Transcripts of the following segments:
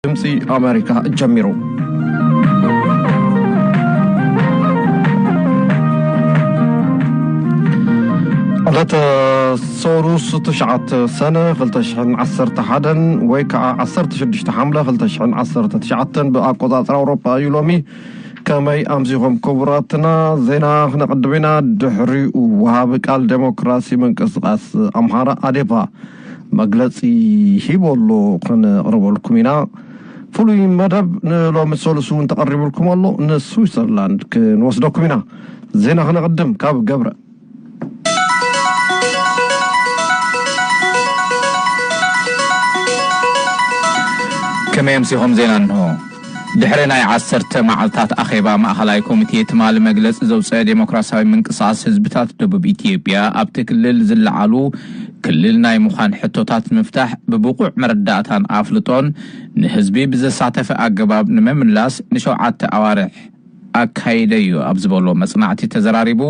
ድምፂ ኣሜሪካ ጀሚሩ። ዕለተ ሰሩስ ትሽዓተ ሰነ ክልተ ሽሕን ዓሰርተ ሓደን ወይ ከዓ ዓሰርተ ሽዱሽተ ሓምለ ክልተ ሽሕን ዓሰርተ ትሽዓተን ብኣቆፃፅራ ኣውሮፓ እዩ ሎሚ። ከመይ ኣምሲኹም ክቡራትና? ዜና ክነቕድም ኢና። ድሕሪኡ ወሃቢ ቃል ዴሞክራሲ ምንቅስቃስ ኣምሓራ ኣዴፓ መግለጺ ሂቦ ኣሎ፣ ክነቕርበልኩም ኢና። ፍሉይ መደብ ንሎሚ ሰሉስ እውን ተቐሪቡልኩም ኣሎ። ንስዊዘርላንድ ክንወስደኩም ኢና። ዜና ክነቕድም ካብ ገብረ። ከመይ ኣምሲኹም? ዜና እንሆ። ድሕሪ ናይ ዓሰርተ መዓልታት ኣኼባ ማእኸላይ ኮሚቴ ትማሊ መግለጺ ዘውፀአ ዴሞክራሲያዊ ምንቅስቃስ ህዝብታት ደቡብ ኢትዮጵያ ኣብቲ ክልል ዝለዓሉ ክልል ናይ ምዃን ሕቶታት ንምፍታሕ ብብቑዕ መረዳእታን ኣፍልጦን ንህዝቢ ብዘሳተፈ ኣገባብ ንምምላስ ንሸውዓተ ኣዋርሕ ኣካይደ እዩ ኣብ ዝበሎ መጽናዕቲ ተዘራሪቡ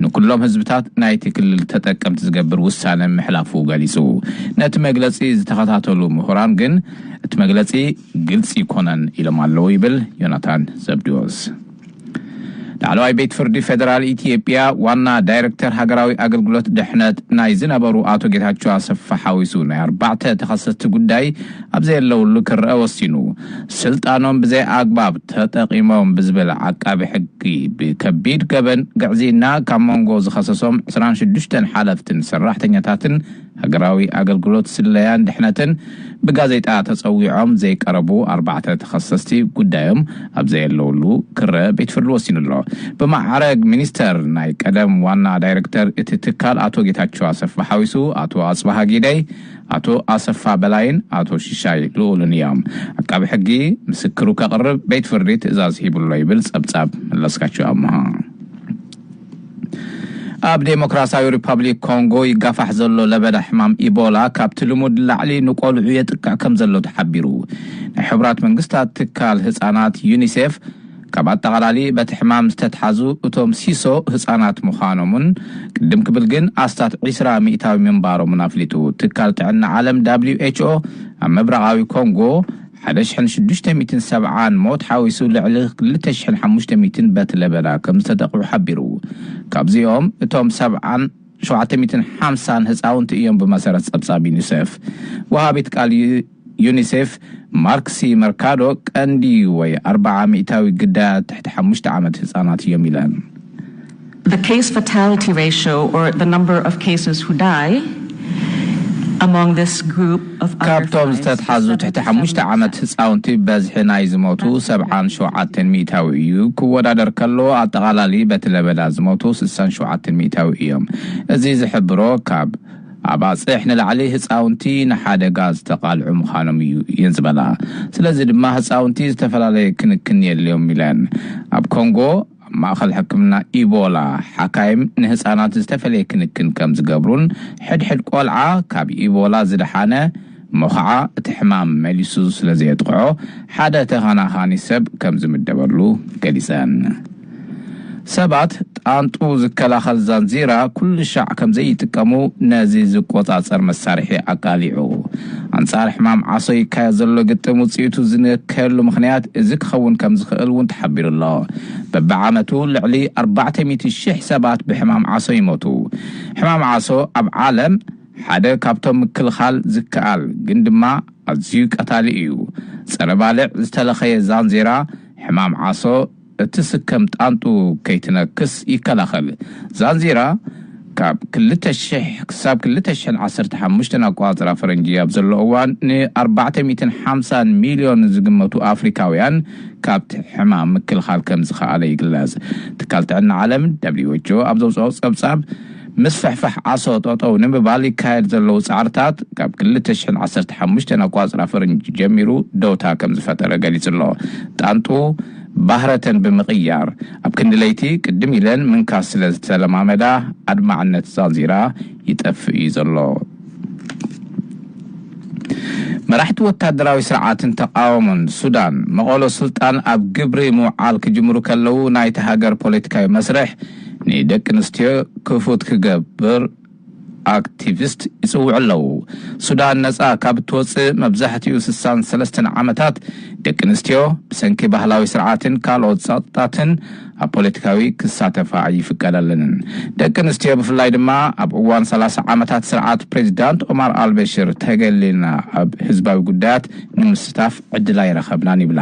ንኩሎም ህዝብታት ናይቲ ክልል ተጠቀምቲ ዝገብር ውሳነ ምሕላፉ ገሊጹ። ነቲ መግለጺ ዝተኸታተሉ ምሁራን ግን እቲ መግለጺ ግልጺ ይኮነን ኢሎም ኣለዉ ይብል ዮናታን ዘብድዮስ። ላዕለዋይ ቤት ፍርዲ ፌደራል ኢትዮጵያ ዋና ዳይሬክተር ሃገራዊ ኣገልግሎት ድሕነት ናይ ዝነበሩ ኣቶ ጌታቸው ኣሰፋ ሓዊሱ ናይ ኣርባዕተ ተኸሰስቲ ጉዳይ ኣብ ዘየለውሉ ክረአ ወሲኑ። ስልጣኖም ብዘይ ኣግባብ ተጠቒሞም ብዝብል ዓቃቢ ሕጊ ብከቢድ ገበን ግዕዝይና ካብ መንጎ ዝኸሰሶም ዕስራን ሽዱሽተን ሓለፍትን ሰራሕተኛታትን ሃገራዊ ኣገልግሎት ስለያን ድሕነትን ብጋዜጣ ተጸዊዖም ዘይቀረቡ ኣርባዕተ ተኸሰስቲ ጉዳዮም ኣብ ዘየለውሉ ክረአ ቤት ፍርዲ ወሲኑ ኣሎ። ብማዕረግ ሚኒስተር ናይ ቀደም ዋና ዳይሬክተር እቲ ትካል ኣቶ ጌታቸው ኣሰፋ ሓዊሱ ኣቶ ኣጽባሃ ጊደይ፣ ኣቶ ኣሰፋ በላይን ኣቶ ሽሻይ ልኡልን እዮም። ዓቃቢ ሕጊ ምስክሩ ከቕርብ ቤት ፍርዲ ትእዛዝ ሂብሎ ይብል ጸብጻብ መለስካቸው ኣምሃ። ኣብ ዴሞክራሲያዊ ሪፐብሊክ ኮንጎ ይጋፋሕ ዘሎ ለበዳ ሕማም ኢቦላ ካብቲ ልሙድ ላዕሊ ንቆልዑ የጥቅዕ ከም ዘሎ ተሓቢሩ። ናይ ሕቡራት መንግስታት ትካል ህጻናት ዩኒሴፍ ካብ ኣጠቓላሊ በቲ ሕማም ዝተትሓዙ እቶም ሲሶ ህጻናት ምዃኖምን ቅድም ክብል ግን ኣስታት ዒስራ ሚእታዊ ምንባሮምን ኣፍሊጡ። ትካል ጥዕና ዓለም ደብሊው ኤች ኦ ኣብ ምብራቓዊ ኮንጎ ሓደ ሽሕን ሽዱሽተ ሚእትን ሰብዓን ሞት ሓዊሱ ልዕሊ ክልተ ሽሕን ሓሙሽተ ሚእትን በቲ ለበዳ ከም ዝተጠቕዑ ሓቢሩ። ካብዚኦም እቶም ሰብዓን ሸውዓተ ሚእትን ሓምሳን ህፃውንቲ እዮም ብመሰረት ፀብፃብ ዩኒሴፍ። ወሃቢት ቃል ዩ- ዩኒሴፍ ማርክሲ መርካዶ ቀንዲ ወይ ኣርባዓ ሚእታዊ ግዳያት ትሕቲ ሓሙሽተ ዓመት ህፃናት እዮም ኢለን። The case fatality ratio, or the number of cases who die among this group of under ካብቶም five to ዝተትሓዙ ትሕቲ ሓሙሽተ ዓመት ህፃውንቲ በዝሒ ናይ ዝሞቱ ሰብዓን ሸውዓተን ሚእታዊ እዩ። ክወዳደር ከሎ ኣጠቓላሊ በቲ ለበዳ ዝሞቱ ስሳን ሸውዓተን ሚእታዊ እዮም። እዚ ዝሕብሮ ካብ ኣባፅሕ ንላዕሊ ህፃውንቲ ንሓደጋ ዝተቓልዑ ምዃኖም እዩ እየን ዝበላ። ስለዚ ድማ ህፃውንቲ ዝተፈላለየ ክንክን የድልዮም ኢለን። ኣብ ኮንጎ ኣብ ማእኸል ሕክምና ኢቦላ ሓካይም ንህፃናት ዝተፈለየ ክንክን ከም ዝገብሩን ሕድሕድ ቆልዓ ካብ ኢቦላ ዝደሓነ እሞ ከዓ እቲ ሕማም መሊሱ ስለ ዘየጥቅዖ ሓደ ተኸናኻኒ ሰብ ከም ዝምደበሉ ገሊፀን። ሰባት ጣንጡ ዝከላኸል ዛንዚራ ኩሉ ሻዕ ከም ዘይጥቀሙ ነዚ ዝቆጻጸር መሳርሒ ኣቃሊዑ። ኣንጻር ሕማም ዓሶ ይካየድ ዘሎ ግጥም ውጽኢቱ ዝንከየሉ ምኽንያት እዚ ክኸውን ከም ዝኽእል እውን ተሓቢሩ ኣሎ። በብዓመቱ ልዕሊ ኣርባዕተ ሚእቲ ሽሕ ሰባት ብሕማም ዓሶ ይሞቱ። ሕማም ዓሶ ኣብ ዓለም ሓደ ካብቶም ምክልኻል ዝከኣል ግን ድማ ኣዝዩ ቀታሊ እዩ። ጸረ ባልዕ ዝተለኸየ ዛንዜራ ሕማም ዓሶ እትስከም ጣንጡ ከይትነክስ ይከላኸል። ዛንዚራ ካብ ክልተ ሽሕ ክሳብ ክልተ ሽሕን ዓሰርተ ሓሙሽተን ኣቆጻጽራ ፈረንጂ ኣብ ዘሎ እዋን ን ኣርባዕተ ሚእትን ሓምሳን ሚልዮን ዝግመቱ ኣፍሪካውያን ካብቲ ሕማም ምክልኻል ከም ዝኸኣለ ይግለጽ። ትካል ጥዕና ዓለም ደብሊው ኤች ኦ ኣብ ዘውፅኦ ጸብጻብ ምስፍሕፋሕ ዓሶ ጠጠው ንምባል ይካየድ ዘለዉ ጻዕርታት ካብ ክልተ ሽሕን ዓሰርተ ሓሙሽተን ኣቆጻጽራ ፈረንጂ ጀሚሩ ደውታ ከም ዝፈጠረ ገሊጹ ኣሎ። ጣንጡ ባህረተን ብምቕያር ኣብ ክንዲ ለይቲ ቅድም ኢለን ምንካስ ስለ ዝተለማመዳ ኣድማዕነት ዛንዚራ ይጠፍእ እዩ ዘሎ። መራሕቲ ወታደራዊ ስርዓትን ተቃወሞን ሱዳን መቐሎ ስልጣን ኣብ ግብሪ ምውዓል ክጅምሩ ከለዉ ናይቲ ሃገር ፖለቲካዊ መስርሕ ንደቂ ኣንስትዮ ክፉት ክገብር ኣክቲቪስት ይጽውዑ ኣለዉ። ሱዳን ነጻ ካብ እትወጽእ መብዛሕትኡ ስሳን ሰለስተን ዓመታት ደቂ ኣንስትዮ ብሰንኪ ባህላዊ ስርዓትን ካልኦት ጸቕጥታትን ኣብ ፖለቲካዊ ክሳተፋ ኣይፍቀደለንን። ደቂ ኣንስትዮ ብፍላይ ድማ ኣብ እዋን ሰላሳ ዓመታት ስርዓት ፕሬዚዳንት ኦማር ኣልበሽር ተገሊልና ኣብ ህዝባዊ ጉዳያት ንምስታፍ ዕድል ኣይረኸብናን ይብላ።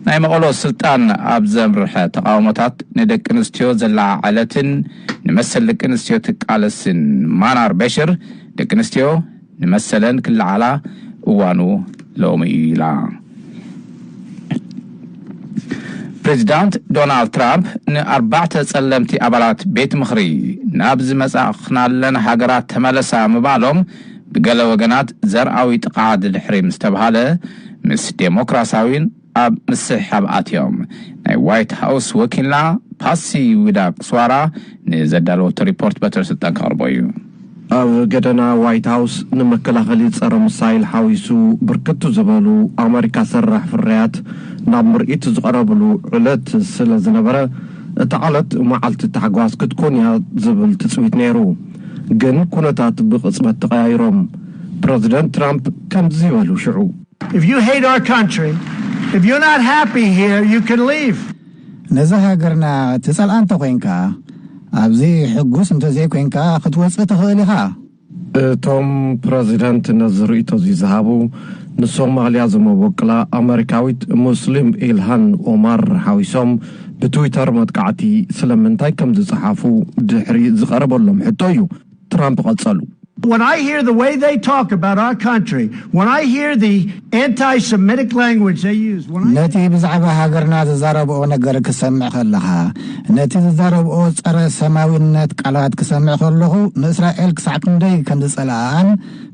ናይ መቐሎ ስልጣን ኣብ ዘምርሐ ተቓውሞታት ንደቂ ኣንስትዮ ዘለዓዓለትን ንመሰል ደቂ ኣንስትዮ ትቃለስን ማናር በሽር፣ ደቂ ኣንስትዮ ንመሰለን ክለዓላ እዋኑ ሎሚ እዩ ኢላ። ፕሬዚዳንት ዶናልድ ትራምፕ ንኣርባዕተ ጸለምቲ ኣባላት ቤት ምኽሪ ናብ ዝመጻእኽናለን ሃገራት ተመለሳ ምባሎም ብገለ ወገናት ዘርኣዊ ጥቕዓት ድሕሪ ምስ ተብሃለ፣ ምስ ዴሞክራሲያዊን ኣብ ምስሕሓብ ኣትዮም። ናይ ዋይት ሃውስ ወኪልና ፓሲ ዊዳ ክስዋራ ንዘዳለወቶ ሪፖርት በትረ ስልጣን ከቕርቦ እዩ። ኣብ ገደና ዋይት ሃውስ ንመከላኸሊ ጸረ ሚሳይል ሓዊሱ ብርክት ዝበሉ ኣመሪካ ሰራሕ ፍርያት ናብ ምርኢት ዝቐረብሉ ዕለት ስለ ዝነበረ፣ እታ ዕለት መዓልቲ ታሕጓስ ክትኮን እያ ዝብል ትጽቢት ነይሩ። ግን ኩነታት ብቕጽበት ተቐያይሮም። ፕረዚደንት ትራምፕ ከምዚ በሉ ሽዑ። If you hate our country, if you're not happy here, you can leave. ነዛ ሃገርና ትጸልኣ እንተ ኮይንካ፣ ኣብዚ ሕጉስ እንተ ዘይኮይንካ ክትወጽእ ትኽእል ኢኻ። እቶም ፕረዚደንት ነዚ ርእይቶ እዚ ዝሃቡ ንሶማልያ ዝመበቅላ ኣመሪካዊት ሙስሊም ኢልሃን ኦማር ሓዊሶም ብትዊተር መጥቃዕቲ ስለምንታይ ከም ዝጸሓፉ ድሕሪ ዝቐረበሎም ሕቶ እዩ። ትራምፕ ቀጸሉ። When I hear the way they talk about our country, when I hear the anti Semitic language they use, when I ነቲ ብዛዕባ ሃገርና ዝዛረብኦ ነገር ክሰምዕ ከለኻ፣ ነቲ ዝዛረብኦ ጸረ ሰማዊነት ቃላት ክሰምዕ ከለኹ፣ ንእስራኤል ክሳዕ ክንደይ ከም ዝጸልኣኣን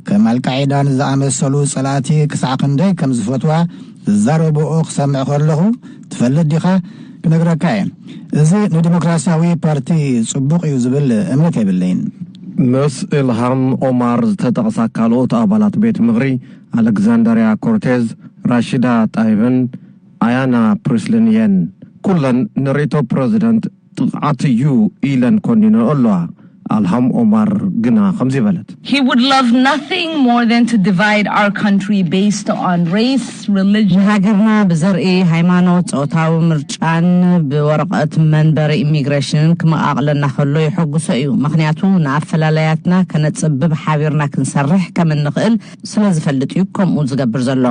ከም ኣልቃዒዳን ዝኣመሰሉ ጸላእቲ ክሳዕ ክንደይ ከም ዝፈትዋ ዝዛረብኦ ክሰምዕ ከለኹ፣ ትፈልጥ ዲኻ? ክነግረካ እየ። እዚ ንዲሞክራሲያዊ ፓርቲ ጽቡቕ እዩ ዝብል እምነት የብለይን። ምስ ኢልሃም ኦማር ዝተጠቕሳ ካልኦት ኣባላት ቤት ምኽሪ፣ ኣሌክዛንደርያ ኮርቴዝ፣ ራሺዳ ጣይብን ኣያና ፕሪስሊን እየን። ኩለን ንርእይቶ ፕረዚደንት ጥቕዓት እዩ ኢለን ኮኒነኦ ኣለዋ። ኣልሃም ኦማር ግና ከምዚ በለት። He would love nothing more than to divide our country based on race, religion. ንሃገርና ብዘርኢ፣ ሃይማኖት፣ ጾታዊ ምርጫን ብወረቐት መንበሪ ኢሚግሬሽንን ክመቓቕለና ከሎ ይሐጉሶ እዩ። ምኽንያቱ ንኣፈላላያትና ከነጽብብ ሓቢርና ክንሰርሕ ከም እንኽእል ስለ ዝፈልጥ እዩ ከምኡ ዝገብር ዘሎ።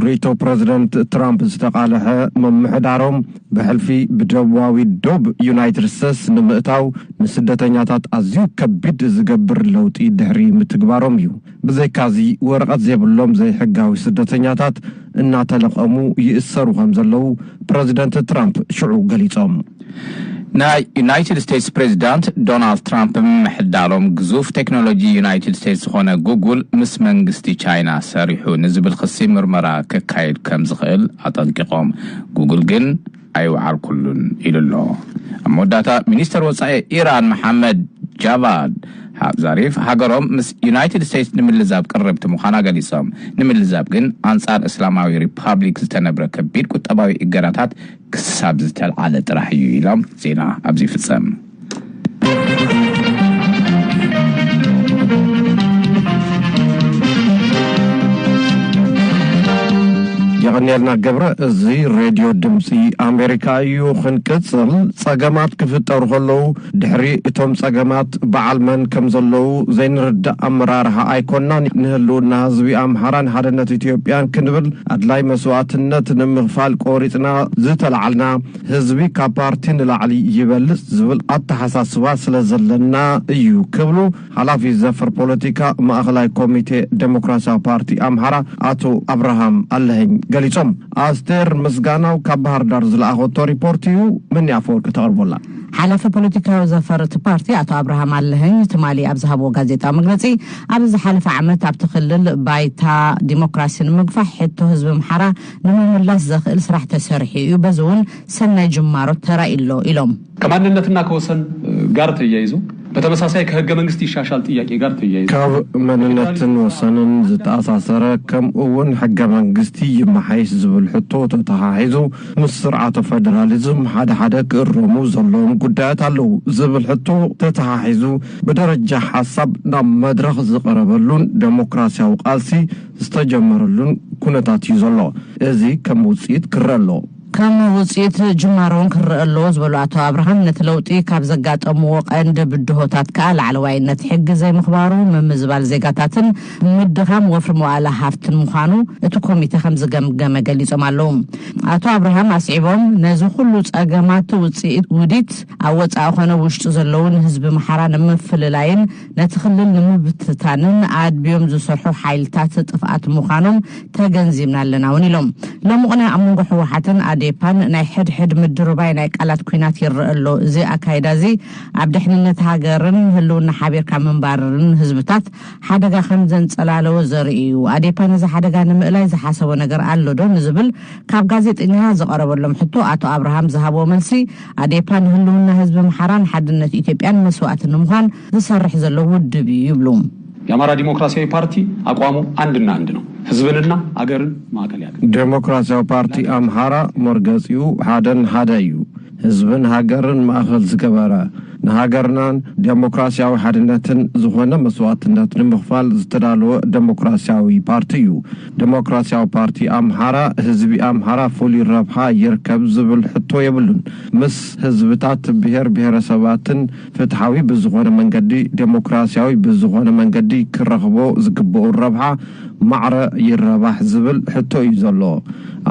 ርእይቶ ፕረዚደንት ትራምፕ ዝተቓልሐ፣ ምምሕዳሮም ብሕልፊ ብደቡባዊ ዶብ ዩናይትድ ስቴትስ ንምእታው ንስደተኛታት ኣዝዩ ከቢድ ዝገብር ለውጢ ድሕሪ ምትግባሮም እዩ። ብዘይካዚ፣ ወረቐት ዘይብሎም ዘይሕጋዊ ስደተኛታት እናተለቐሙ ይእሰሩ ከም ዘለዉ ፕረዚደንት ትራምፕ ሽዑ ገሊጾም። ናይ ዩናይትድ ስቴትስ ፕሬዚዳንት ዶናልድ ትራምፕ ምምሕዳሮም ግዙፍ ቴክኖሎጂ ዩናይትድ ስቴትስ ዝኾነ ጉጉል ምስ መንግስቲ ቻይና ሰሪሑ ንዝብል ክሲ ምርመራ ከካይድ ከም ዝኽእል ኣጠንቂቖም። ጉጉል ግን ኣይወዓልኩሉን ኢሉ ኣሎ። ኣብ መወዳእታ፣ ሚኒስተር ወጻኢ ኢራን መሓመድ ጃቫድ ዛሪፍ ሃገሮም ምስ ዩናይትድ ስቴትስ ንምልዛብ ቅርብቲ ምዃና ገሊጾም። ንምልዛብ ግን ኣንጻር እስላማዊ ሪፓብሊክ ዝተነብረ ከቢድ ቁጠባዊ እገዳታት ክሳብ ዝተልዓለ ጥራሕ እዩ ኢሎም። ዜና ኣብዚ ይፍጸም። የቐንየልና ገብረ። እዚ ሬድዮ ድምፂ ኣሜሪካ እዩ። ክንቅፅል፣ ፀገማት ክፍጠሩ ከለዉ ድሕሪ እቶም ፀገማት በዓል መን ከም ዘለዉ ዘይንርዳእ ኣመራርሓ ኣይኮንናን። ንህልውና ህዝቢ ኣምሓራን ሓድነት ኢትዮጵያን ክንብል ኣድላይ መስዋእትነት ንምኽፋል ቆሪፅና ዝተላዓልና ህዝቢ ካብ ፓርቲ ንላዕሊ ይበልፅ ዝብል ኣተሓሳስባ ስለ ዘለና እዩ ክብሉ ሓላፊ ዘፈር ፖለቲካ ማእኸላይ ኮሚቴ ዴሞክራሲያዊ ፓርቲ ኣምሓራ ኣቶ ኣብርሃም ኣለኸኝ ገሊፆም። ኣስቴር ምስጋናው ካብ ባህር ዳር ዝለኣኸቶ ሪፖርት እዩ። ምኒ ኣፈወርቂ ተቕርቦላ። ሓላፊ ፖለቲካዊ ዘፈር እቲ ፓርቲ ኣቶ ኣብርሃም ኣለኸኝ ትማሊ ኣብ ዝሃብዎ ጋዜጣዊ መግለፂ፣ ኣብ ዝሓለፈ ዓመት ኣብቲ ክልል ባይታ ዲሞክራሲ ንምግፋሕ ሕቶ ህዝቢ ኣምሓራ ንምምላስ ዘኽእል ስራሕ ተሰሪሑ እዩ፣ በዚ እውን ሰናይ ጅማሮ ተራእዩ ኣሎ ኢሎም። ከማንነትና ከወሰን ጋር ተያይዞ በተመሳሳይ ከህገ መንግስት ይሻሻል ጥያቄ ጋር ተያይዞ ካብ መንነትን ወሰንን ዝተኣሳሰረ፣ ከምኡ እውን ሕገ መንግስቲ ይመሓይሽ ዝብል ሕቶ ተተሓሒዙ ምስ ስርዓተ ፌደራሊዝም ሓደ ሓደ ክእረሙ ዘለዎም ጉዳያት ኣለዉ ዝብል ሕቶ ተተሓሒዙ ብደረጃ ሓሳብ ናብ መድረኽ ዝቐረበሉን ዴሞክራሲያዊ ቃልሲ ዝተጀመረሉን ኩነታት እዩ ዘሎ። እዚ ከም ውፅኢት ክረአ ኣሎ። ከም ውፅኢት ጅማሮን ክረአ ኣለዎ ዝበሉ ኣቶ ኣብርሃም፣ ነቲ ለውጢ ካብ ዘጋጠምዎ ቀንዲ ብድሆታት ከኣ ላዕለዋይነት ሕጊ ዘይምኽባሩ፣ ምምዝባል ዜጋታትን ምድኻም ወፍሪ መዋእለ ሃፍትን ምዃኑ እቲ ኮሚተ ከም ዝገምገመ ገሊጾም ኣለዉ። ኣቶ ኣብርሃም ኣስዒቦም፣ ነዚ ኩሉ ጸገማት ውፅኢት ውዲት ኣብ ወጻኢ ኮነ ውሽጢ ዘለዉ ንህዝቢ ምሓራ ንምፍልላይን ነቲ ክልል ንምብትታንን ኣድብዮም ዝሰርሑ ሓይልታት ጥፍኣት ምዃኖም ተገንዚብና ኣለና እውን ኢሎም። ሎሚ ቅነ ኣብ መንጎ ህወሓትን ኣዴፓን ናይ ሕድሕድ ምድርባይ ናይ ቃላት ኲናት ይረአ ኣሎ። እዚ ኣካይዳ እዚ ኣብ ድሕንነት ሃገርን ህልውና ሓቢርካ ምንባርን ህዝብታት ሓደጋ ከም ዘንጸላለወ ዘርኢ እዩ። ኣዴፓ ነዚ ሓደጋ ንምእላይ ዝሓሰቦ ነገር ኣሎ ዶ ንዝብል ካብ ጋዜጠኛ ዝቐረበሎም ሕቶ ኣቶ ኣብርሃም ዝሃብዎ መልሲ፣ ኣዴፓ ንህልውና ህዝቢ ምሓራን ሓድነት ኢትዮጵያን መስዋእቲ ንምዃን ዝሰርሕ ዘሎ ውድብ እዩ ይብሉ። የአማራ ዲሞክራሲያዊ ፓርቲ አቋሙ አንድና አንድ ነው። ህዝብንና አገርን ማዕከል ያደረገ። ዴሞክራሲያዊ ፓርቲ ኣምሓራ መርገጺኡ ሓደን ሓደ እዩ። ህዝብን ሃገርን ማእኸል ዝገበረ፣ ንሃገርናን ዴሞክራሲያዊ ሓድነትን ዝኾነ መስዋእትነት ንምኽፋል ዝተዳለወ ዴሞክራሲያዊ ፓርቲ እዩ። ዴሞክራሲያዊ ፓርቲ ኣምሓራ ህዝቢ ኣምሓራ ፍሉይ ረብሓ ይርከብ ዝብል ሕቶ የብሉን። ምስ ህዝብታት ብሄር ብሄረሰባትን ፍትሓዊ ብዝኾነ መንገዲ፣ ዴሞክራሲያዊ ብዝኾነ መንገዲ ክረኽቦ ዝግብኡ ረብሓ ማዕረ ይረባሕ ዝብል ሕቶ እዩ ዘሎ።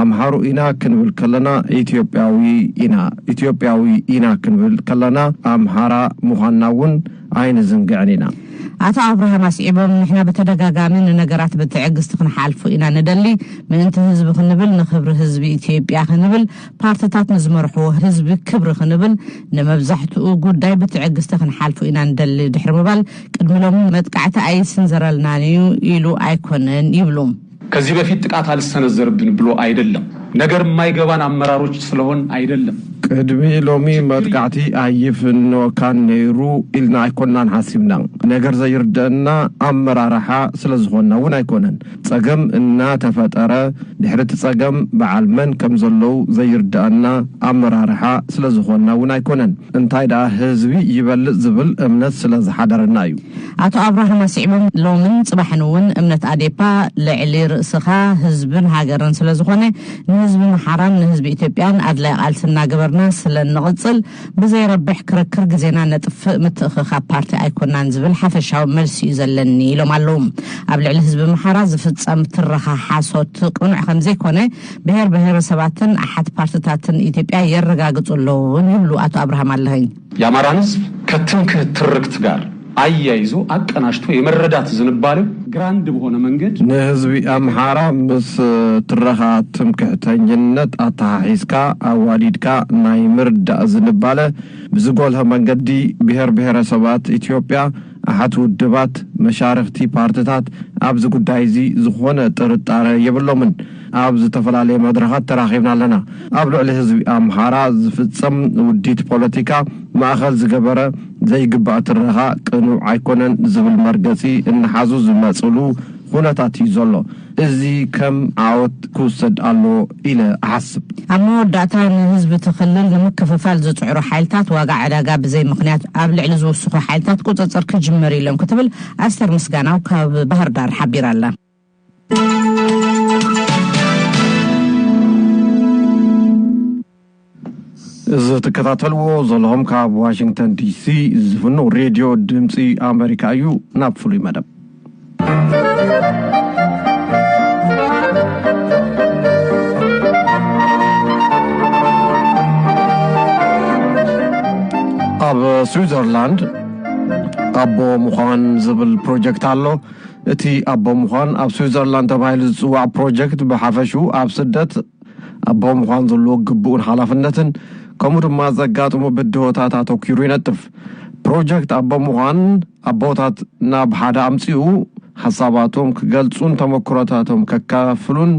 ኣምሓሩ ኢና ክንብል ከለና ኢትዮጵያዊ ኢና፣ ኢትዮጵያዊ ኢና ክንብል ከለና ኣምሓራ ምዃንና እውን ኣይንዝንግዕን ኢና። ኣቶ ኣብርሃም ኣስዒቦም፣ ንሕና ብተደጋጋሚ ንነገራት ብትዕግስቲ ክንሓልፎ ኢና ንደሊ። ምእንቲ ህዝቢ ክንብል፣ ንኽብሪ ህዝቢ ኢትዮጵያ ክንብል፣ ፓርትታት ንዝመርሕዎ ህዝቢ ክብሪ ክንብል፣ ንመብዛሕትኡ ጉዳይ ብትዕግስቲ ክንሓልፎ ኢና ንደሊ ድሕሪ ምባል፣ ቅድሚ ሎሚ መጥቃዕቲ ኣይስንዘረልናን እዩ ኢሉ ኣይኮነን ይብሉ። ከዚህ በፊት ጥቃት አልሰነዘርብን ብሎ አይደለም፣ ነገር የማይገባን አመራሮች ስለሆን አይደለም። ቅድሚ ሎሚ መጥቃዕቲ ኣይፍኖካን ነይሩ ኢልና ኣይኮናን ሓሲብና። ነገር ዘይርደአና ኣመራርሓ ስለ ዝኾንና እውን ኣይኮነን። ጸገም እናተፈጠረ ድሕሪ እቲ ጸገም በዓል መን ከም ዘለዉ ዘይርደአና ኣመራርሓ ስለ ዝኾንና እውን ኣይኮነን። እንታይ ደኣ ህዝቢ ይበልጽ ዝብል እምነት ስለ ዝሓደረና እዩ። ኣቶ ኣብርሃም ኣስዒቦም፣ ሎምን ጽባሕን እውን እምነት ኣዴፓ ልዕሊ ርእስኻ ህዝብን ሃገርን ስለ ዝኾነ፣ ንህዝቢ ምሓራን ንህዝቢ ኢትዮጵያን ኣድላይ ቃልሲ እናገበርና ስለ እንቕጽል፣ ብዘይረብሕ ክርክር ግዜና ነጥፍእ ምትእኽኻብ ፓርቲ ኣይኮናን ዝብል ሓፈሻዊ መልሲ እዩ ዘለኒ ኢሎም ኣለዉ። ኣብ ልዕሊ ህዝቢ ምሓራ ዝፍጸም ትረኻ ሓሶት ቅኑዕ ከም ዘይኮነ ብሄር ብሄረሰባትን ኣሓት ፓርትታትን ኢትዮጵያ የረጋግጹ ኣለዉ እውን ይብሉ ኣቶ ኣብርሃም ኣለኸኝ። የአማራን ህዝብ ከትምክህት ትርክት ጋር አያይዞ አቀናጅቶ የመረዳት ዝንባሌው ግራንድ በሆነ መንገድ ንህዝቢ ኣምሓራ ምስ ትረኻ ትምክሕተኝነት ኣተሓሒዝካ ኣዋዲድካ ናይ ምርዳእ ዝንባለ ብዝጎልሀ መንገዲ ብሄር ብሄረሰባት ኢትዮጵያ ኣሓት ውድባት መሻርኽቲ ፓርትታት ኣብዚ ጉዳይ እዚ ዝኾነ ጥርጣረ የብሎምን። ኣብ ዝተፈላለየ መድረኻት ተራኺብና ኣለና። ኣብ ልዕሊ ህዝቢ ኣምሓራ ዝፍጸም ውዲት ፖለቲካ ማእኸል ዝገበረ ዘይግባእ ትረኻ ቅኑዕ ኣይኮነን ዝብል መርገጺ እናሓዙ ዝመጽሉ ኩነታት እዩ ዘሎ። እዚ ከም ዓወት ክውሰድ ኣለዎ ኢለ እሓስብ። ኣብ መወዳእታ ንህዝቢ እቲ ክልል ንምክፍፋል ዝጽዕሩ ሓይልታት ዋጋ ዕዳጋ ብዘይ ምኽንያት ኣብ ልዕሊ ዝውስኹ ሓይልታት ቁጽጽር ክጅምር ኢሎም ክትብል ኣስተር ምስጋናው ካብ ባህር ዳር ሓቢራ ኣላ። እዚ ትከታተልዎ ዘለኹም ካብ ዋሽንግተን ዲሲ ዝፍኖ ሬድዮ ድምፂ ኣሜሪካ እዩ። ናብ ፍሉይ መደብ ኣብ ስዊዘርላንድ ኣቦ ምዃን ዝብል ፕሮጀክት ኣሎ። እቲ ኣቦ ምዃን ኣብ ስዊዘርላንድ ተባሂሉ ዝጽዋዕ ፕሮጀክት ብሓፈሽኡ ኣብ ስደት ኣቦ ምዃን ዘለዎ ግቡእን ሓላፍነትን ከምኡ ድማ ዘጋጥሙ ብድሆታት ኣተኲሩ ይነጥፍ። ፕሮጀክት ኣቦ ምዃን ኣቦታት ናብ ሓደ ኣምጺኡ ሓሳባቶም ክገልጹን ተመክሮታቶም ከካፍሉን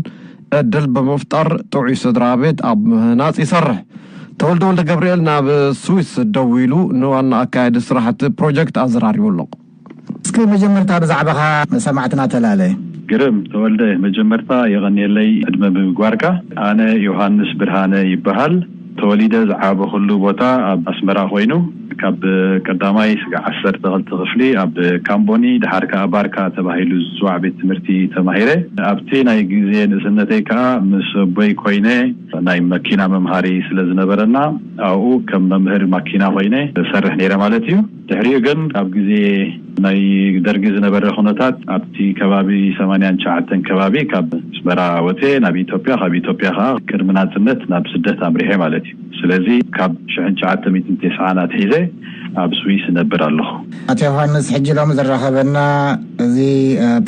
ዕድል ብምፍጣር ጥዑይ ስድራ ቤት ኣብ ምህናጽ ይሰርሕ። ተወልደ ወልደ ገብርኤል ናብ ስዊስ ደዊሉ ንዋና ኣካያዲ ስራሕቲ ፕሮጀክት ኣዘራሪቡ ኣሎ። እስኪ መጀመርታ ብዛዕባኻ ንሰማዕትና ተላለ። ግርም ተወልደ፣ መጀመርታ የቐንየለይ ዕድመ ብምግባርካ። ኣነ ዮሃንስ ብርሃነ ይበሃል። ተወሊደ ዝዓበኹሉ ቦታ ኣብ ኣስመራ ኮይኑ፣ ካብ ቀዳማይ ስጋዕ ዓሰርተ ክልተ ክፍሊ ኣብ ካምቦኒ፣ ድሓር ከኣ ባርካ ተባሂሉ ዝጽዋዕ ቤት ትምህርቲ ተማሂረ። ኣብቲ ናይ ግዜ ንእስነተይ ከኣ ምስ ኣቦይ ኮይነ፣ ናይ መኪና መምሃሪ ስለ ዝነበረና፣ ኣብኡ ከም መምህር ማኪና ኮይነ ሰርሕ ነይረ ማለት እዩ። ድሕሪኡ ግን ኣብ ግዜ ናይ ደርጊ ዝነበረ ኩነታት፣ ኣብቲ ከባቢ ሰማንያን ትሽዓተን ከባቢ ካብ ኣስመራ ወፀ ናብ ኢትዮጵያ፣ ካብ ኢትዮጵያ ከዓ ቅድሚ ናፅነት ናብ ስደት ኣምሪሐ ማለት እዩ። ስለዚ ካብ ሽሕን ትሽዓተ ሚእትን ተስዓን ኣትሒዘ ኣብ ስዊስ እነብር ኣለኹ። ኣቶ ዮሃንስ፣ ሕጂ ሎሚ ዘራኸበና እዚ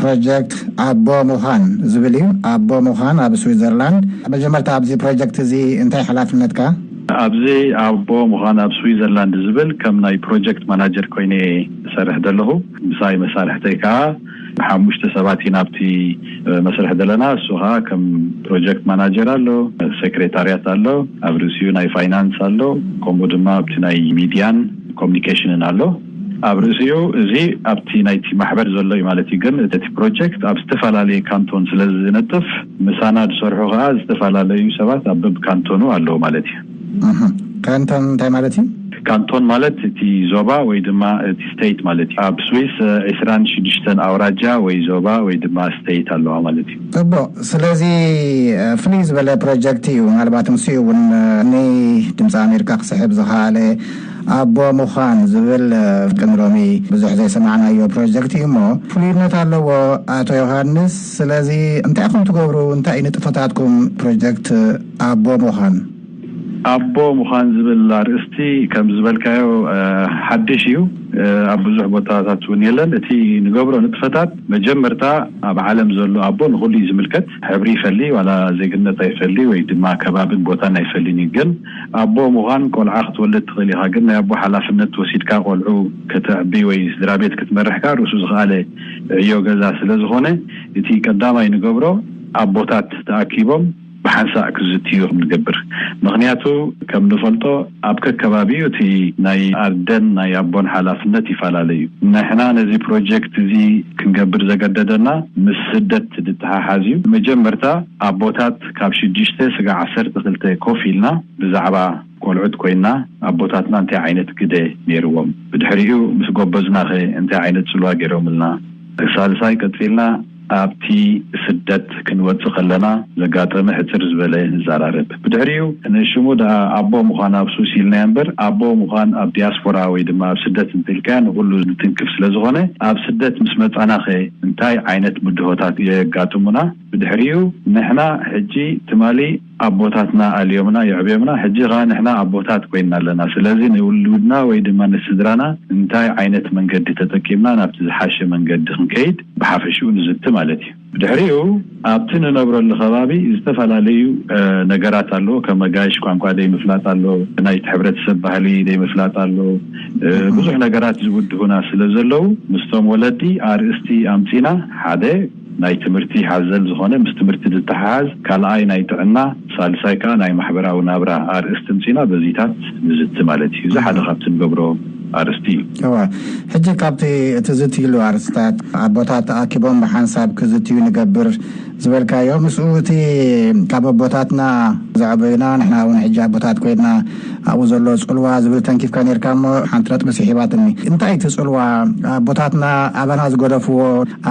ፕሮጀክት ኣቦ ምዃን ዝብል እዩ። ኣቦ ምዃን ኣብ ስዊዘርላንድ። መጀመርታ ኣብዚ ፕሮጀክት እዚ እንታይ ሓላፍነትካ? ኣብዚ ኣቦ ምዃን ኣብ ስዊዘርላንድ ዝብል ከም ናይ ፕሮጀክት ማናጀር ኮይነ እሰርሕ ዘለኹ። ምሳይ መሳርሕተይ ከዓ ሓሙሽተ ሰባት ኢና ኣብቲ መስርሕ ዘለና። እሱ ከዓ ከም ፕሮጀክት ማናጀር ኣሎ፣ ሴክሬታርያት ኣሎ፣ ኣብ ርእሲኡ ናይ ፋይናንስ ኣሎ፣ ከምኡ ድማ ኣብቲ ናይ ሚድያን ኮሚኒኬሽንን ኣሎ። ኣብ ርእሲኡ እዚ ኣብቲ ናይቲ ማሕበር ዘሎ እዩ ማለት እዩ። ግን እቲ ፕሮጀክት ኣብ ዝተፈላለየ ካንቶን ስለ ዝነጥፍ፣ ምሳና ዝሰርሑ ከዓ ዝተፈላለዩ ሰባት ኣብ በብካንቶኑ ኣለዉ ማለት እዩ። ካንቶን እንታይ ማለት እዩ? ካንቶን ማለት እቲ ዞባ ወይ ድማ እቲ ስቴት ማለት እዩ። ኣብ ስዊስ ዒስራን ሽዱሽተን ኣውራጃ ወይ ዞባ ወይ ድማ ስቴት ኣለዋ ማለት እዩ። ጽቡቕ። ስለዚ ፍልይ ዝበለ ፕሮጀክት እዩ። ምናልባት ንሱ እውን ንድምፂ ኣሜሪካ ክስሕብ ዝኸኣለ ኣቦ ምዃን ዝብል ቅድሚ ሎሚ ብዙሕ ዘይሰማዕናዮ ፕሮጀክት እዩ እሞ ፍሉይነት ኣለዎ። ኣቶ ዮሃንስ፣ ስለዚ እንታይ ኢኹም ትገብሩ? እንታይ እዩ ንጥፈታትኩም ፕሮጀክት ኣቦ ምዃን? ኣቦ ምዃን ዝብል ኣርእስቲ ከም ዝበልካዮ ሓድሽ እዩ። ኣብ ብዙሕ ቦታታት እውን የለን። እቲ ንገብሮ ንጥፈታት መጀመርታ ኣብ ዓለም ዘሎ ኣቦ ንኹሉ እዩ ዝምልከት። ሕብሪ ይፈሊ ዋላ ዜግነት ኣይፈሊ ወይ ድማ ከባብን ቦታን ኣይፈልን እዩ። ግን ኣቦ ምዃን ቆልዓ ክትወልድ ትኽእል ኢኻ። ግን ናይ ኣቦ ሓላፍነት ወሲድካ ቆልዑ ከተዕቢ ወይ ስድራ ቤት ክትመርሕ ከኣ ርእሱ ዝኸኣለ ዕዮ ገዛ ስለ ዝኾነ እቲ ቀዳማይ ንገብሮ ኣቦታት ተኣኪቦም ብሓንሳእ ክዝትዩ ንገብር። ምኽንያቱ ከም ንፈልጦ ኣብ ከከባቢኡ እቲ ናይ ኣደን ናይ ኣቦን ሓላፍነት ይፈላለ እዩ። ንሕና ነዚ ፕሮጀክት እዚ ክንገብር ዘገደደና ምስ ስደት ዝተሓሓዝ እዩ። መጀመርታ ኣቦታት ካብ ሽዱሽተ ስጋዕ ዓሰርተ ክልተ ኮፍ ኢልና ብዛዕባ ቆልዑት ኮይና ኣቦታትና እንታይ ዓይነት ግደ ነይርዎም፣ ብድሕሪኡ ምስ ጎበዝናኸ እንታይ ዓይነት ጽልዋ ገይሮምልና፣ ሳልሳይ ቀጺልና ኣብቲ ስደት ክንወጽእ ከለና ዘጋጠመ ሕጽር ዝበለ ንዘራረብ። ብድሕሪኡ ንሽሙ ደኣ ኣቦ ምዃን ኣብ ሱስ ኢልናዮ እምበር፣ ኣቦ ምዃን ኣብ ዲያስፖራ ወይ ድማ ኣብ ስደት እንተኢልካዮ ንኹሉ ዝትንክፍ ስለ ዝኾነ፣ ኣብ ስደት ምስ መጻናኸ እንታይ ዓይነት ብድሆታት የጋጥሙና? ብድሕሪኡ ንሕና ሕጂ ትማሊ ኣቦታትና ኣልዮምና የዕብዮምና፣ ሕጂ ኸዓ ንሕና ኣቦታት ኮይንና ኣለና። ስለዚ ንውሉድና ወይ ድማ ንስድራና እንታይ ዓይነት መንገዲ ተጠቂምና ናብቲ ዝሓሸ መንገዲ ክንከይድ ብሓፈሽኡ ንዝቲ ማለት እዩ። ብድሕሪኡ ኣብቲ ንነብረሉ ከባቢ ዝተፈላለዩ ነገራት ኣለዎ። ከም ኣጋይሽ ቋንቋ ዘይምፍላጥ ኣሎ፣ ናይቲ ሕብረተሰብ ባህሊ ዘይምፍላጥ ኣሎ። ብዙሕ ነገራት ዝብድሁና ስለ ዘለዉ ምስቶም ወለዲ ኣርእስቲ ኣምጺና ሓደ ናይ ትምህርቲ ሓዘል ዝኾነ ምስ ትምህርቲ ዝተሓሓዝ፣ ካልኣይ ናይ ጥዕና፣ ሳልሳይ ከኣ ናይ ማሕበራዊ ናብራ ኣርእስቲ ምጺና በዚታት ንዝቲ ማለት እዩ። እዚ ሓደ ካብቲ ንገብሮ ኣርእስቲ እዩ። እወ፣ ሕጂ ካብቲ እቲ ዝትይሉ ኣርእስታት ኣቦታት ተኣኪቦም ብሓንሳብ ክዝትዩ ንገብር ዝበልካዮ፣ ምስኡ እቲ ካብ ኣቦታትና ዘዕበዩና፣ ንሕና እውን ሕጂ ኣቦታት ኮይንና ኣብኡ ዘሎ ጽልዋ ዝብል ተንኪፍካ ነርካ እሞ ሓንቲ ነጥቢ ስሒባትኒ። እንታይ እቲ ጽልዋ ኣቦታትና ኣባና ዝገደፍዎ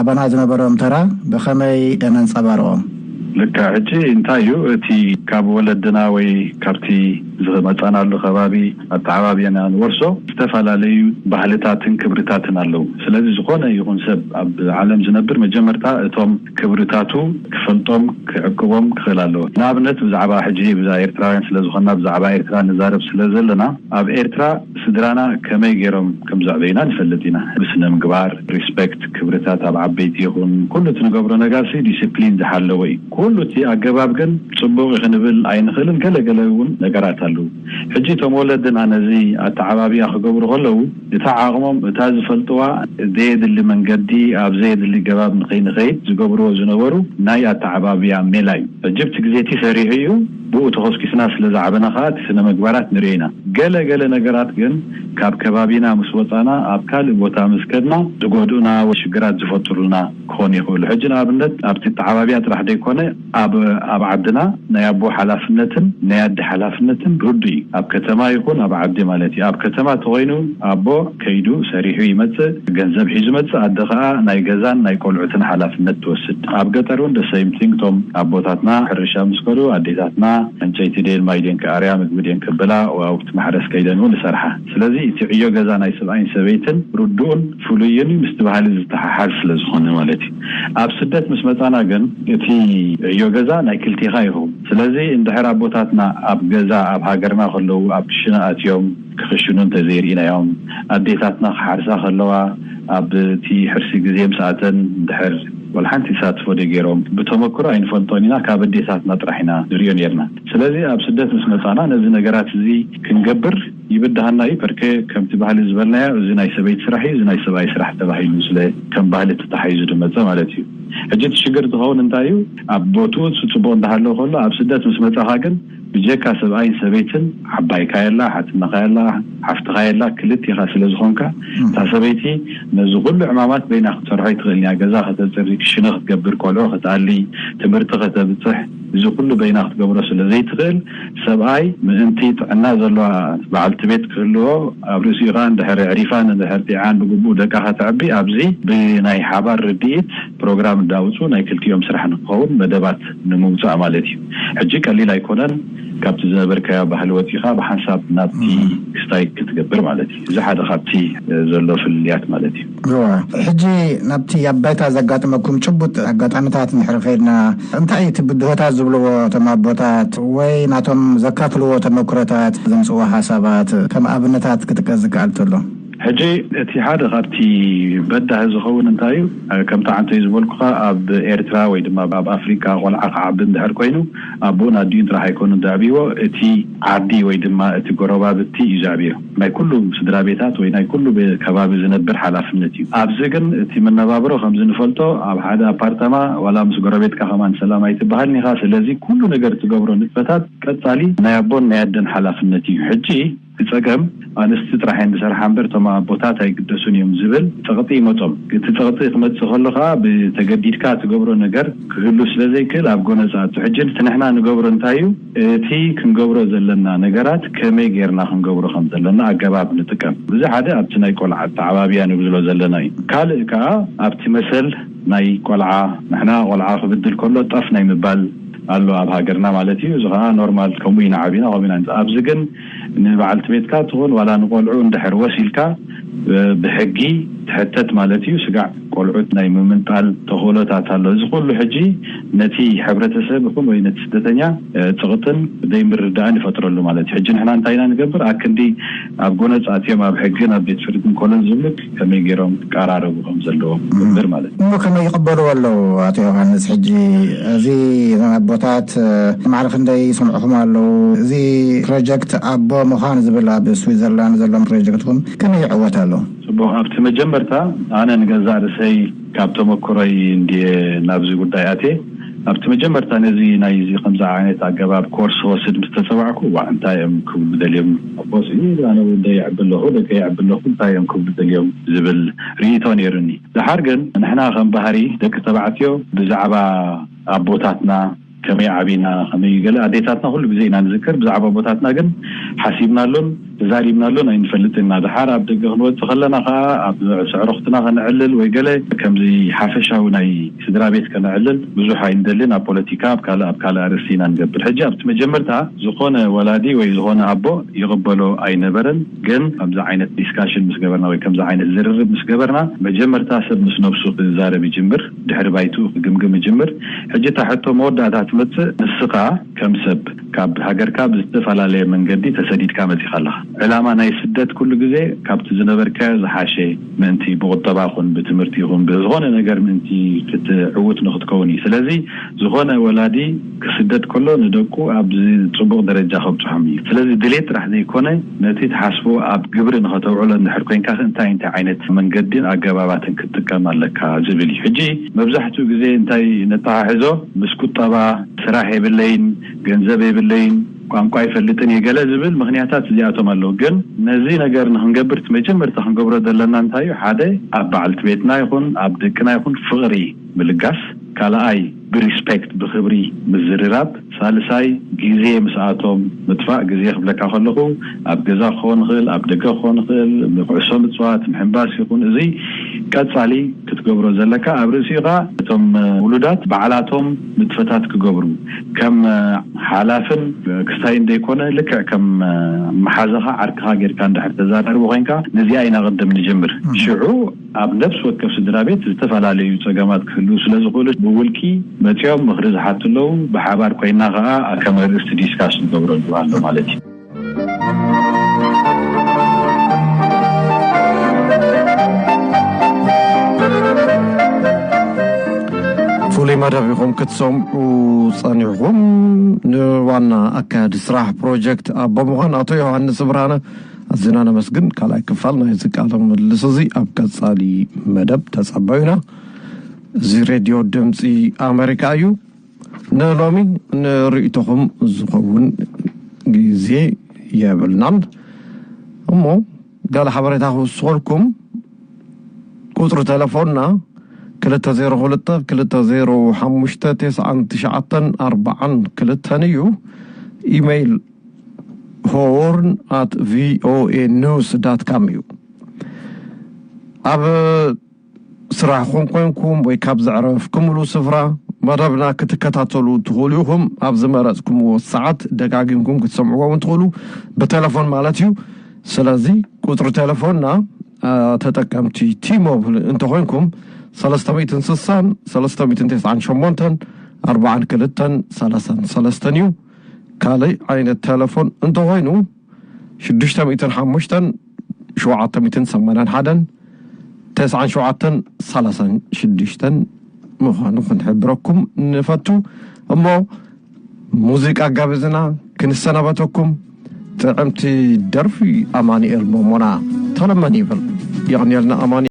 ኣባና ዝነበሮም ተራ ብኸመይ ነንጸባርቖ? ልክዕ። ሕጂ እንታይ እዩ እቲ ካብ ወለድና ወይ ካብቲ ዝመጻናሉ ከባቢ ኣተዓባብያና ንወርሶ ዝተፈላለዩ ባህልታትን ክብርታትን ኣለዉ። ስለዚ ዝኾነ ይኹን ሰብ ኣብ ዓለም ዝነብር መጀመርታ እቶም ክብርታቱ ክፈልጦም ክዕቅቦም ክኽእል ኣለዎ። ንኣብነት ብዛዕባ ሕጂ ብዛ ኤርትራውያን ስለ ዝኾንና ብዛዕባ ኤርትራ ንዛረብ ስለ ዘለና ኣብ ኤርትራ ስድራና ከመይ ገይሮም ከም ዘዕበዩና ንፈልጥ ኢና። ብስነ ምግባር፣ ሪስፔክት፣ ክብርታት ኣብ ዓበይቲ ይኹን ኩሉ እቲ ንገብሮ ነገር ሲ ዲስፕሊን ዝሓለወ እዩ። ኩሉ እቲ ኣገባብ ግን ጽቡቕ እዩ ክንብል ኣይንኽእልን። ገለ ገለ እውን ነገራት ኣለዉ። ሕጂ እቶም ወለድና ነዚ ኣተዓባብያ ክገብሩ ከለዉ እታ ዓቕሞም እታ ዝፈልጥዋ ዘየድሊ መንገዲ ኣብ ዘየድሊ ገባብ ንኸይንኸይድ ዝገብርዎ ዝነበሩ ናይ ኣተዓባብያ ሜላ እዩ። ሕጂ ኣብቲ ግዜ እቲ ሰሪሑ እዩ። ብኡ ተኾስኪስና ስለ ዝዓበና ከዓ እቲ ስነ ምግባራት ንሪኦ ኢና። ገለ ገለ ነገራት ግን ካብ ከባቢና ምስ ወፃና ኣብ ካልእ ቦታ ምስ ከድና ዝጎድኡና ወይ ሽግራት ዝፈጥሩልና ክኾኑ ይኽእሉ። ሕጂ ንኣብነት ኣብቲ ተዓባቢያ ጥራሕ ዘይኮነ ኣብ ኣብ ዓድና ናይ ኣቦ ሓላፍነትን ናይ ኣዲ ሓላፍነትን ርዱ እዩ። ኣብ ከተማ ይኹን ኣብ ዓዲ ማለት እዩ። ኣብ ከተማ ተኾይኑ ኣቦ ከይዱ ሰሪሑ ይመጽእ፣ ገንዘብ ሒዙ መጽእ፣ ኣደ ከዓ ናይ ገዛን ናይ ቆልዑትን ሓላፍነት ትወስድ። ኣብ ገጠር እውን ደሰይምቲንግ እቶም ኣቦታትና ሕርሻ ምስ ከዱ ኣዴታትና ዕንጨይቲ ድየን ማይ ድየን ክኣርያ ምግቢ ድየን ክብላ ኣብቲ ማሕረስ ከይደን እውን ይሰርሓ። ስለዚ እቲ ዕዮ ገዛ ናይ ሰብኣይን ሰበይትን ርዱኡን ፍሉይን እዩ፣ ምስቲ ባህሊ ዝተሓሓዝ ስለ ዝኾነ ማለት እዩ። ኣብ ስደት ምስ መፃና ግን እቲ ዕዮ ገዛ ናይ ክልቴኻ ይኸውን። ስለዚ እንድሕር ኣቦታትና ኣብ ገዛ ኣብ ሃገርና ከለዉ ኣብ ክሽነ ኣትዮም ክኽሽኑ እንተዘይርኢናዮም፣ ኣዴታትና ክሓርሳ ከለዋ ኣብቲ ሕርሲ ግዜ ምስ ኣተን እንድሕር ወላ ሓንቲ ተሳትፎ ደገይሮም ብተመክሮ ኣይንፈልጦን ኢና፣ ካብ ኣዴታትና ጥራሕ ኢና ንሪኦ ነርና። ስለዚ ኣብ ስደት ምስ መፃና ነዚ ነገራት እዚ ክንገብር ይብድሃና እዩ። ፐርከ ከምቲ ባህሊ ዝበልናዮ እዚ ናይ ሰበይቲ ስራሕ እዩ፣ እዚ ናይ ሰብኣይ ስራሕ ተባሂሉ ስለ ከም ባህሊ ተታሒዙ ዝመፀ ማለት እዩ። ሕጂ እቲ ሽግር ዝኸውን እንታይ እዩ? ኣብ ቦትኡ እቲ ፅቡቕ እንዳሃለወ ከሎ ኣብ ስደት ምስ መፃኻ ግን ብጀካ ሰብኣይን ሰበይትን ዓባይካ የላ፣ ሓትነኻ የላ፣ ሓፍትኻ የላ፣ ክልቲኻ ስለ ዝኾንካ እታ ሰበይቲ ነዚ ኩሉ ዕማማት በይና ክትሰርሖ ኣይትኽእልን እያ። ገዛ ከተፅሪ፣ ክሽነ ክትገብር፣ ቆልዑ ክትኣሊ፣ ትምህርቲ ከተብፅሕ፣ እዚ ኩሉ በይና ክትገብሮ ስለ ዘይትኽእል ሰብኣይ ምእንቲ ጥዕና ዘለዋ በዓልቲ ቤት ክህልዎ ኣብ ርእሲኡ ከዓ እንድሕር ኣዕሪፋን እንድሕር ጢዓን ብግቡእ ደቃ ከተዕቢ ኣብዚ ብናይ ሓባር ርድኢት ፕሮግራም እንዳውፁ ናይ ክልቲኦም ስራሕ ንክኸውን መደባት ንምውፃእ ማለት እዩ። ሕጂ ቀሊል ኣይኮነን። ካብቲ ዝነበርካዮ ባህሊ ወፂኻ ብሓንሳብ ናብቲ ክስታይ ክትገብር ማለት እዩ። እዚ ሓደ ካብቲ ዘሎ ፍልልያት ማለት እዩ። እዋ፣ ሕጂ ናብቲ ኣብ ባይታ ዘጋጥመኩም ጭቡጥ ኣጋጣሚታት እንድሕር ከይድና፣ እንታይ እዩ እቲ ብድሆታት ዝብልዎ እቶም ኣቦታት ወይ ናቶም ዘካፍልዎ ተመክሮታት ዘምፅዎ ሓሳባት ከም ኣብነታት ክጥቀስ ዝከኣል ተሎ? ሕጂ እቲ ሓደ ካብቲ በዳሂ ዝኸውን እንታይ እዩ? ከምቲ ዓንተይ ዝበልኩኻ ኣብ ኤርትራ ወይ ድማ ኣብ ኣፍሪካ ቆልዓ ክዓቢ እንድሕር ኮይኑ ኣቦኡን ኣዲኡን ጥራሕ ኣይኮኑን ዘዕብይዎ፣ እቲ ዓዲ ወይ ድማ እቲ ጎረባብቲ እዩ ዘዕብዮ። ናይ ኩሉ ስድራ ቤታት ወይ ናይ ኩሉ ቤ- ከባቢ ዝነብር ሓላፍነት እዩ። ኣብዚ ግን እቲ መነባብሮ ከምዚ ንፈልጦ ኣብ ሓደ ኣፓርታማ ዋላ ምስ ጎረቤትካ ከማን ሰላም ኣይትበሃልን ኢኻ። ስለዚ ኩሉ ነገር ትገብሮ ንጥፈታት ቀጻሊ ናይ ኣቦን ናይ ኣደን ሓላፍነት እዩ። ሕጂ እቲ ጸገም ኣንስቲ ጥራሕ እየን ዝሰርሓ እምበር እቶም ኣቦታት ኣይግደሱን እዮም ዝብል ጸቕጢ ይመጾም። እቲ ጸቕጢ ክመጽእ ከሎ ከኣ ብተገዲድካ ትገብሮ ነገር ክህሉ ስለ ዘይክእል ኣብ ጎነጻ ኣቱ። ሕጂ እቲ ንሕና ንገብሮ እንታይ እዩ? እቲ ክንገብሮ ዘለና ነገራት ከመይ ጌርና ክንገብሮ ከም ዘለና ኣገባብ ንጥቀም። እዚ ሓደ ኣብቲ ናይ ቆልዓ ኣተዓባብያ ንብዝሎ ዘለና እዩ። ካልእ ከኣ ኣብቲ መሰል ናይ ቆልዓ፣ ንሕና ቆልዓ ክብድል ከሎ ጠፍ ናይ ምባል ኣሎ ኣብ ሃገርና ማለት እዩ። እዚ ከኣ ኖርማል፣ ከምኡ ኢና ዓቢና፣ ከምኡ ኢና ንጽ-፣ ኣብዚ ግን ንበዓልቲ ቤትካ ትኹን ዋላ ንቆልዑ እንድሕር ወሲልካ ብሕጊ ትሕተት ማለት እዩ። ስጋዕ ቆልዑት ናይ ምምንጣል ተኽእሎታት ኣሎ። እዚ ኩሉ ሕጂ ነቲ ሕብረተሰብ ይኹን ወይ ነቲ ስደተኛ ጽቕጥን ዘይምርዳእን ይፈጥረሉ ማለት እዩ። ሕጂ ንሕና እንታይ ኢና ንገብር? ኣክንዲ ኣብ ጎነጽ ኣትዮም ኣብ ሕግን ኣብ ቤት ፍርድን ኮሎን ዝብሉ ከመይ ገይሮም ክቀራረቡ ከም ዘለዎም ንገብር ማለት እዩ። እሞ ከመይ ይቕበልዎ ኣለዉ? ኣቶ ዮሃንስ፣ ሕጂ እዚ ኣቦታት ማዕረ ክንደይ ይሰምዑኹም ኣለዉ? እዚ ፕሮጀክት ኣቦ ምዃን ዝብል ኣብ ስዊዘርላንድ ዘሎ ፕሮጀክትኩም ከመይ ይዕወት ኣሎ? ጽቡቕ፣ ኣብቲ መጀመርታ ኣነ ንገዛእ ርእሰይ ካብ ተመክሮይ እንድየ ናብዚ ጉዳይ ኣትየ። ኣብቲ መጀመርታ ነዚ ናይዚ ከምዚ ዓይነት ኣገባብ ኮርስ ክወስድ ምስ ተጸዋዕኩ፣ ዋ እንታይ እዮም ክብሉ ደልዮም ኣቦስ፣ ኣነ ወደይ የዕቢ ኣለኹ፣ ደቀይ የዕቢ ኣለኹ፣ እንታይ እዮም ክብሉ ደልዮም ዝብል ርእይቶ ነይሩኒ። ደሓር ግን ንሕና ከም ባህሪ ደቂ ተባዕትዮ ብዛዕባ ኣቦታትና ከመይ ዓቢና ከመይ ገለ ኣዴታትና ኩሉ ግዜ ኢና ንዝክር። ብዛዕባ ኣቦታትና ግን ሓሲብናሉን ተዛሪብናሉን ኣይንፈልጥን ኢና። ደሓር ኣብ ደገ ክንወጽእ ከለና ከኣ ኣብ ስዕርኽትና ከነዕልል ወይ ገለ ከምዚ ሓፈሻዊ ናይ ስድራ ቤት ከነዕልል ብዙሕ ኣይንደልን። ኣብ ፖለቲካ ኣብ ካልእ ኣብ ካልእ ኣርእስቲ ኢና ንገብር። ሕጂ ኣብቲ መጀመርታ ዝኾነ ወላዲ ወይ ዝኾነ ኣቦ ይቕበሎ ኣይነበረን። ግን ከምዚ ዓይነት ዲስካሽን ምስ ገበርና ወይ ከምዚ ዓይነት ዝርርብ ምስ ገበርና መጀመርታ ሰብ ምስ ነብሱ ክዛረብ ይጅምር። ድሕሪ ባይትኡ ክግምግም ይጅምር። ሕጂ እታ ሕቶ መወዳእታ ትመጽእ፣ ንስኻ ከም ሰብ ካብ ሃገርካ ብዝተፈላለየ መንገዲ ተሰዲድካ መጺኻ ኣለኻ። ዕላማ ናይ ስደት ኩሉ ግዜ ካብቲ ዝነበርካዮ ዝሓሸ ምእንቲ ብቁጠባ ይኹን ብትምህርቲ ይኹን ብዝኾነ ነገር ምእንቲ ክትዕውት ንክትከውን እዩ። ስለዚ ዝኾነ ወላዲ ክስደድ ከሎ ንደቁ ኣብዚ ጽቡቕ ደረጃ ከብጽሖም እዩ። ስለዚ ድሌት ጥራሕ ዘይኮነ ነቲ ትሓስቦ ኣብ ግብሪ ንኸተውዕሎ እንድሕር ኮንካ እንታይ እንታይ ዓይነት መንገድን ኣገባባትን ክትጥቀም ኣለካ ዝብል እዩ። ሕጂ መብዛሕትኡ ግዜ እንታይ ነተሓሕዞ ምስ ቁጠባ፣ ስራሕ የብለይን፣ ገንዘብ የብለይን፣ ቋንቋ ይፈልጥን እየ ገለ ዝብል ምኽንያታት እዚኣቶም ኣለዉ። ግን ነዚ ነገር ንክንገብር እቲ መጀመርታ ክንገብሮ ዘለና እንታይ እዩ? ሓደ ኣብ በዓልቲ ቤትና ይኹን ኣብ ደቅና ይኹን ፍቕሪ ምልጋስ፣ ካልኣይ ብሪስፔክት ብክብሪ ምዝርራብ፣ ሳልሳይ ግዜ ምስኣቶም ምጥፋእ። ግዜ ክብለካ ከለኹ ኣብ ገዛ ክኸውን ይኽእል፣ ኣብ ደገ ክኸውን ይኽእል፣ ኩዕሶ ምፅዋት፣ ምሕንባስ ይኹን እዚ ቀፃሊ ክትገብሮ ዘለካ። ኣብ ርእሲኡ ከዓ እቶም ውሉዳት ባዕላቶም ንጥፈታት ክገብሩ ከም ሓላፍን ክስታይን ዘይኮነ ልክዕ ከም መሓዘኻ ዓርክኻ ጌርካ እንድሕር ተዛራርቦ ኮይንካ ነዚኣ ኢና ቅድም ንጅምር። ሽዑ ኣብ ነፍሲ ወከፍ ስድራ ቤት ዝተፈላለዩ ጸገማት ክህልዉ ስለ ዝኽእሉ ብውልቂ መጺኦም ምኽሪ ዝሓቱ ኣለዉ። ብሓባር ኮይና ከኣ ከም ኣርእስቲ ዲስካስ ንገብረሉ ኣሎ ማለት እዩ። ፍሉይ መደብ ኢኹም ክትሰምዑ ጸኒሕኹም። ንዋና ኣካያዲ ስራሕ ፕሮጀክት ኣቦ ምዃን ኣቶ ዮሃንስ ብርሃነ ኣዝና ነመስግን። ካልኣይ ክፋል ናይዚ ቃለ ምልልስ እዚ ኣብ ቀጻሊ መደብ ተጸበዩና። እዚ ሬድዮ ድምጺ ኣሜሪካ እዩ። ንሎሚ ንርእይቶኹም ዝኸውን ግዜ የብልናን። እሞ ገለ ሓበሬታ ክውስኸልኩም። ቁጽሪ ተለፎንና ክልተ ዜሮ ክልተ ክልተ ዜሮ ሓሙሽተ ተስዓን ትሽዓተን ኣርባዓን ክልተን እዩ። ኢሜይል ሆርን ኣት ቪኦኤ ኒውስ ዳት ካም እዩ። ኣብ ስራሕኹም ኮንኩም ወይ ካብ ዘዕረፍኩምሉ ስፍራ መደብና ክትከታተሉ ትኽእሉ ኢኹም። ኣብ ዝመረጽኩምዎ ሰዓት ደጋጊምኩም ክትሰምዕዎ እውን ትኽእሉ፣ ብቴሌፎን ማለት እዩ። ስለዚ ቁጽሪ ቴሌፎንና፣ አ፣ ተጠቀምቲ ቲሞብል እንተኾይንኩም ሰለስተ ሚእትን ስሳን ሰለስተ ሚእትን ተስዓን ሸሞንተን ኣርባዓን ክልተን ሰላሳን ሰለስተን እዩ። ካልእ ዓይነት ቴሌፎን እንተኾይኑ ሽዱሽተ ሚእትን ሓሙሽተን ሸውዓተ ሚእትን ሰማንያን ሓደን ተስዓን ሸውዓተን ሰላሳን ሽዱሽተን ምዃኑ ክንሕብረኩም ንፈቱ። እሞ ሙዚቃ ጋብዝና ክንሰናበተኩም። ጥዕምቲ ደርፊ ኣማኑኤል ሞሞና ተለመን ይብል። የቕንየልና ኣማኑኤል።